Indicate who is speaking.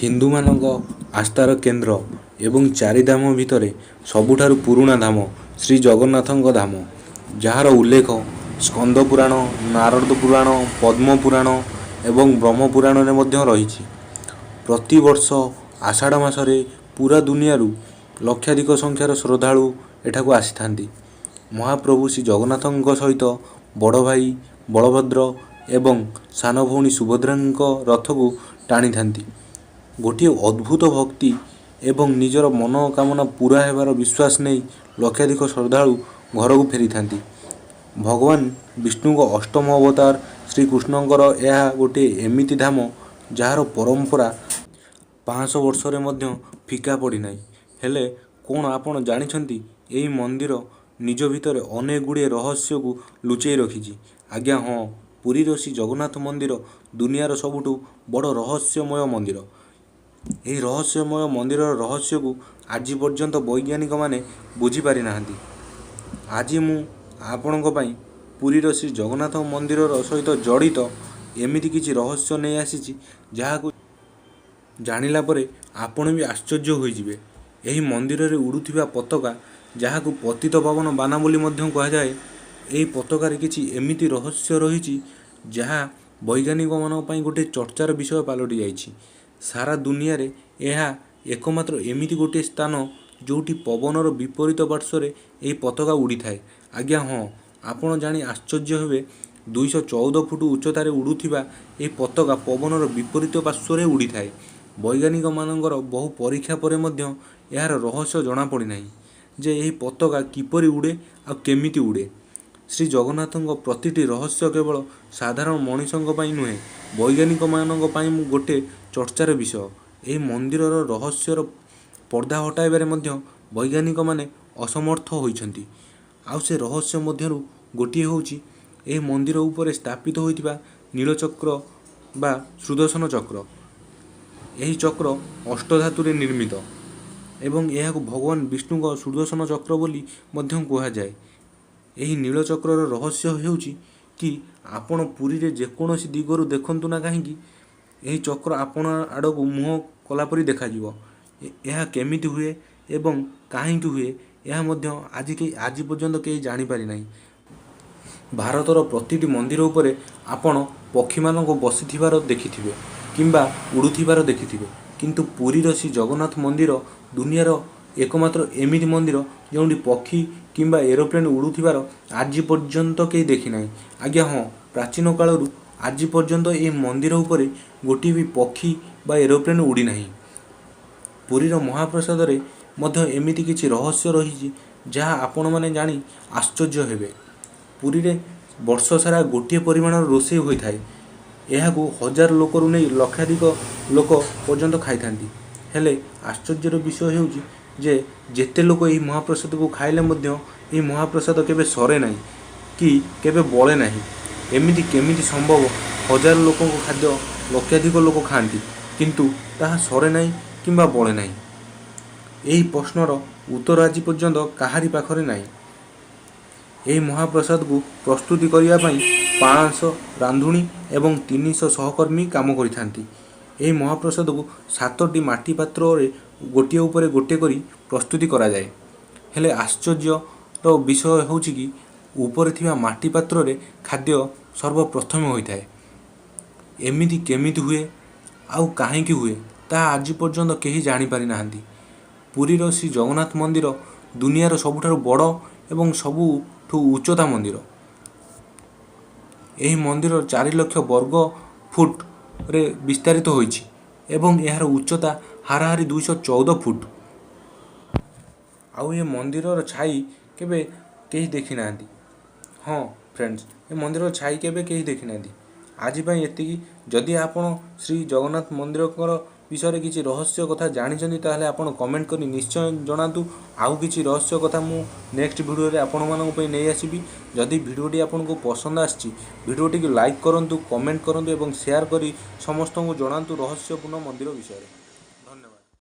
Speaker 1: ହିନ୍ଦୁମାନଙ୍କ ଆସ୍ଥାର କେନ୍ଦ୍ର ଏବଂ ଚାରିଧାମ ଭିତରେ ସବୁଠାରୁ ପୁରୁଣା ଧାମ ଶ୍ରୀ ଜଗନ୍ନାଥଙ୍କ ଧାମ, ଯାହାର ଉଲ୍ଲେଖ ସ୍କନ୍ଦ ପୁରାଣ, ନାରଦ ପୁରାଣ, ପଦ୍ମ ପୁରାଣ ଏବଂ ବ୍ରହ୍ମ ପୁରାଣରେ ମଧ୍ୟ ରହିଛି। ପ୍ରତିବର୍ଷ ଆଷାଢ଼ ମାସରେ ପୁରା ଦୁନିଆରୁ ଲକ୍ଷାଧିକ ସଂଖ୍ୟାର ଶ୍ରଦ୍ଧାଳୁ ଏଠାକୁ ଆସିଥାନ୍ତି। ମହାପ୍ରଭୁ ଶ୍ରୀ ଜଗନ୍ନାଥଙ୍କ ସହିତ ବଡ଼ ଭାଇ ବଳଭଦ୍ର ଏବଂ ସାନ ଭଉଣୀ ସୁଭଦ୍ରାଙ୍କ ରଥକୁ ଟାଣିଥାନ୍ତି। ଗୋଟିଏ ଅଦ୍ଭୁତ ଭକ୍ତି ଏବଂ ନିଜର ମନୋକାମନା ପୂରା ହେବାର ବିଶ୍ୱାସ ନେଇ ଲକ୍ଷାଧିକ ଶ୍ରଦ୍ଧାଳୁ ଘରକୁ ଫେରିଥାନ୍ତି। ଭଗବାନ ବିଷ୍ଣୁଙ୍କ ଅଷ୍ଟମ ଅବତାର ଶ୍ରୀକୃଷ୍ଣଙ୍କର ଏହା ଗୋଟିଏ ଏମିତି ଧାମ, ଯାହାର ପରମ୍ପରା 500 ବର୍ଷରେ ମଧ୍ୟ ଫିକା ପଡ଼ିନାହିଁ। ହେଲେ କ'ଣ ଆପଣ ଜାଣିଛନ୍ତି, ଏହି ମନ୍ଦିର ନିଜ ଭିତରେ ଅନେକ ଗୁଡ଼ିଏ ରହସ୍ୟକୁ ଲୁଚେଇ ରଖିଛି? ଆଜ୍ଞା ହଁ, ପୁରୀର ଶ୍ରୀ ଜଗନ୍ନାଥ ମନ୍ଦିର ଦୁନିଆର ସବୁଠୁ ବଡ଼ ରହସ୍ୟମୟ ମନ୍ଦିର। ଏହି ରହସ୍ୟମୟ ମନ୍ଦିରର ରହସ୍ୟକୁ ଆଜି ପର୍ଯ୍ୟନ୍ତ ବୈଜ୍ଞାନିକମାନେ ବୁଝିପାରିନାହାନ୍ତି। ଆଜି ମୁଁ ଆପଣଙ୍କ ପାଇଁ ପୁରୀର ଶ୍ରୀ ଜଗନ୍ନାଥ ମନ୍ଦିରର ସହିତ ଜଡ଼ିତ ଏମିତି କିଛି ରହସ୍ୟ ନେଇ ଆସିଛି, ଯାହାକୁ ଜାଣିଲା ପରେ ଆପଣ ବି ଆଶ୍ଚର୍ଯ୍ୟ ହୋଇଯିବେ। ଏହି ମନ୍ଦିରରେ ଉଡ଼ୁଥିବା ପତାକା, ଯାହାକୁ ପତିତ ପାବନ ବାନା ବୋଲି ମଧ୍ୟ କୁହାଯାଏ, ଏହି ପତାକାରେ କିଛି ଏମିତି ରହସ୍ୟ ରହିଛି, ଯାହା ବୈଜ୍ଞାନିକମାନଙ୍କ ପାଇଁ ଗୋଟିଏ ଚର୍ଚ୍ଚାର ବିଷୟ ପାଲଟି ଯାଇଛି। ସାରା ଦୁନିଆରେ ଏହା ଏକମାତ୍ର ଏମିତି ଗୋଟିଏ ସ୍ଥାନ, ଯେଉଁଠି ପବନର ବିପରୀତ ପାର୍ଶ୍ୱରେ ଏହି ପତାକା ଉଡ଼ିଥାଏ। ଆଜ୍ଞା ହଁ, ଆପଣ ଜାଣି ଆଶ୍ଚର୍ଯ୍ୟ ହେବେ, 214 ଫୁଟ ଉଚ୍ଚତାରେ ଉଡ଼ୁଥିବା ଏହି ପତାକା ପବନର ବିପରୀତ ପାର୍ଶ୍ୱରେ ଉଡ଼ିଥାଏ। ବୈଜ୍ଞାନିକମାନଙ୍କର ବହୁ ପରୀକ୍ଷା ପରେ ମଧ୍ୟ ଏହାର ରହସ୍ୟ ଜଣାପଡ଼ିନାହିଁ ଯେ ଏହି ପତାକା କିପରି ଉଡ଼େ ଆଉ କେମିତି ଉଡ଼େ। ଶ୍ରୀ ଜଗନ୍ନାଥଙ୍କ ପ୍ରତିଟି ରହସ୍ୟ କେବଳ ସାଧାରଣ ମଣିଷଙ୍କ ପାଇଁ ନୁହେଁ, ବୈଜ୍ଞାନିକମାନଙ୍କ ପାଇଁ ଗୋଟେ ଚର୍ଚ୍ଚାର ବିଷୟ। ଏହି ମନ୍ଦିରର ରହସ୍ୟର ପର୍ଦ୍ଦା ହଟାଇବାରେ ମଧ୍ୟ ବୈଜ୍ଞାନିକମାନେ ଅସମର୍ଥ ହୋଇଛନ୍ତି। ଆଉ ସେ ରହସ୍ୟ ମଧ୍ୟରୁ ଗୋଟିଏ ହେଉଛି ଏହି ମନ୍ଦିର ଉପରେ ସ୍ଥାପିତ ହୋଇଥିବା ନୀଳଚକ୍ର ବା ସୁଦର୍ଶନ ଚକ୍ର। ଏହି ଚକ୍ର ଅଷ୍ଟଧାତୁରେ ନିର୍ମିତ ଏବଂ ଏହାକୁ ଭଗବାନ ବିଷ୍ଣୁଙ୍କ ସୁଦର୍ଶନ ଚକ୍ର ବୋଲି ମଧ୍ୟ କୁହାଯାଏ। ଏହି ନୀଳଚକ୍ରର ରହସ୍ୟ ହେଉଛି କି, ଆପଣ ପୁରୀରେ ଯେକୌଣସି ଦିଗରୁ ଦେଖନ୍ତୁ ନା କାହିଁକି, ଏହି ଚକ୍ର ଆପଣ ଆଡ଼କୁ ମୁହଁ କଲାପରି ଦେଖାଯିବ। ଏହା କେମିତି ହୁଏ ଏବଂ କାହିଁକି ହୁଏ, ଏହା ମଧ୍ୟ ଆଜି ପର୍ଯ୍ୟନ୍ତ କେହି ଜାଣିପାରିନାହିଁ। ଭାରତର ପ୍ରତିଟି ମନ୍ଦିର ଉପରେ ଆପଣ ପକ୍ଷୀମାନଙ୍କୁ ବସିଥିବାର ଦେଖିଥିବେ କିମ୍ବା ଉଡ଼ୁଥିବାର ଦେଖିଥିବେ, କିନ୍ତୁ ପୁରୀର ଶ୍ରୀ ଜଗନ୍ନାଥ ମନ୍ଦିର ଦୁନିଆର ଏକମାତ୍ର ଏମିତି ମନ୍ଦିର, ଯେଉଁଠି ପକ୍ଷୀ କିମ୍ବା ଏରୋପ୍ଲେନ୍ ଉଡ଼ୁଥିବାର ଆଜି ପର୍ଯ୍ୟନ୍ତ କେହି ଦେଖିନାହିଁ। ଆଜ୍ଞା ହଁ, ପ୍ରାଚୀନ କାଳରୁ ଆଜି ପର୍ଯ୍ୟନ୍ତ ଏହି ମନ୍ଦିର ଉପରେ ଗୋଟିଏ ବି ପକ୍ଷୀ ବା ଏରୋପ୍ଲେନ୍ ଉଡ଼ିନାହିଁ। ପୁରୀର ମହାପ୍ରସାଦରେ ମଧ୍ୟ ଏମିତି କିଛି ରହସ୍ୟ ରହିଛି, ଯାହା ଆପଣମାନେ ଜାଣି ଆଶ୍ଚର୍ଯ୍ୟ ହେବେ। ପୁରୀରେ ବର୍ଷ ସାରା ଗୋଟିଏ ପରିମାଣର ରୋଷେଇ ହୋଇଥାଏ। ଏହାକୁ ହଜାର ଲୋକରୁ ନେଇ ଲକ୍ଷାଧିକ ଲୋକ ପର୍ଯ୍ୟନ୍ତ ଖାଇଥାନ୍ତି। ହେଲେ ଆଶ୍ଚର୍ଯ୍ୟର ବିଷୟ ହେଉଛି ଯେ ଯେତେ ଲୋକ ଏହି ମହାପ୍ରସାଦକୁ ଖାଇଲେ ମଧ୍ୟ ଏହି ମହାପ୍ରସାଦ କେବେ ସରେ ନାହିଁ କି କେବେ ବଳେ ନାହିଁ। ଏମିତି କେମିତି ସମ୍ଭବ? ହଜାର ଲୋକଙ୍କ ଖାଦ୍ୟ ଲକ୍ଷାଧିକ ଲୋକ ଖାଆନ୍ତି, କିନ୍ତୁ ତାହା ସରେ ନାହିଁ କିମ୍ବା ବଳେ ନାହିଁ। ଏହି ପ୍ରଶ୍ନର ଉତ୍ତର ଆଜି ପର୍ଯ୍ୟନ୍ତ କାହାରି ପାଖରେ ନାହିଁ। ଏହି ମହାପ୍ରସାଦକୁ ପ୍ରସ୍ତୁତି କରିବା ପାଇଁ 500 ରାନ୍ଧୁଣୀ ଏବଂ 300 ସହକର୍ମୀ କାମ କରିଥାନ୍ତି। ଏହି ମହାପ୍ରସାଦକୁ ସାତଟି ମାଟି ପାତ୍ରରେ ଗୋଟିଏ ଉପରେ ଗୋଟିଏ କରି ପ୍ରସ୍ତୁତି କରାଯାଏ। ହେଲେ ଆଶ୍ଚର୍ଯ୍ୟର ବିଷୟ ହେଉଛି କି, ଉପରେ ଥିବା ମାଟି ପାତ୍ରରେ ଖାଦ୍ୟ ସର୍ବପ୍ରଥମେ ହୋଇଥାଏ। ଏମିତି କେମିତି ହୁଏ ଆଉ କାହିଁକି ହୁଏ, ତାହା ଆଜି ପର୍ଯ୍ୟନ୍ତ କେହି ଜାଣିପାରିନାହାନ୍ତି। ପୁରୀର ଶ୍ରୀ ଜଗନ୍ନାଥ ମନ୍ଦିର ଦୁନିଆର ସବୁଠାରୁ ବଡ଼ ଏବଂ ସବୁଠୁ ଉଚ୍ଚତା ମନ୍ଦିର। ଏହି ମନ୍ଦିର 4 ଲକ୍ଷ ବର୍ଗ ଫୁଟରେ ବିସ୍ତାରିତ ହୋଇଛି ଏବଂ ଏହାର ଉଚ୍ଚତା ହାରାହାରି 214 ଫୁଟ। ଆଉ ଏ ମନ୍ଦିରର ଛାଇ କେବେ କେହି ଦେଖିନାହାନ୍ତି। ହଁ ଫ୍ରେଣ୍ଡସ୍, ଏ ମନ୍ଦିରର ଛାଇ କେବେ କେହି ଦେଖିନାହାନ୍ତି। ଆଜି ପାଇଁ ଏତିକି। ଯଦି ଆପଣ ଶ୍ରୀ ଜଗନ୍ନାଥ ମନ୍ଦିରଙ୍କର ବିଷୟରେ କିଛି ରହସ୍ୟ କଥା ଜାଣିଛନ୍ତି, ତାହେଲେ ଆପଣ କମେଣ୍ଟ କରି ନିଶ୍ଚୟ ଜଣାନ୍ତୁ। ଆଉ କିଛି ରହସ୍ୟ କଥା ମୁଁ ନେକ୍ସଟ ଭିଡ଼ିଓରେ ଆପଣମାନଙ୍କ ପାଇଁ ନେଇ ଆସିବି। ଯଦି ଭିଡ଼ିଓଟି ଆପଣଙ୍କୁ ପସନ୍ଦ ଆସିଛି, ଭିଡ଼ିଓଟିକୁ ଲାଇକ୍ କରନ୍ତୁ, କମେଣ୍ଟ କରନ୍ତୁ ଏବଂ ସେୟାର କରି ସମସ୍ତଙ୍କୁ ଜଣାନ୍ତୁ ରହସ୍ୟପୂର୍ଣ୍ଣ ମନ୍ଦିର ବିଷୟରେ।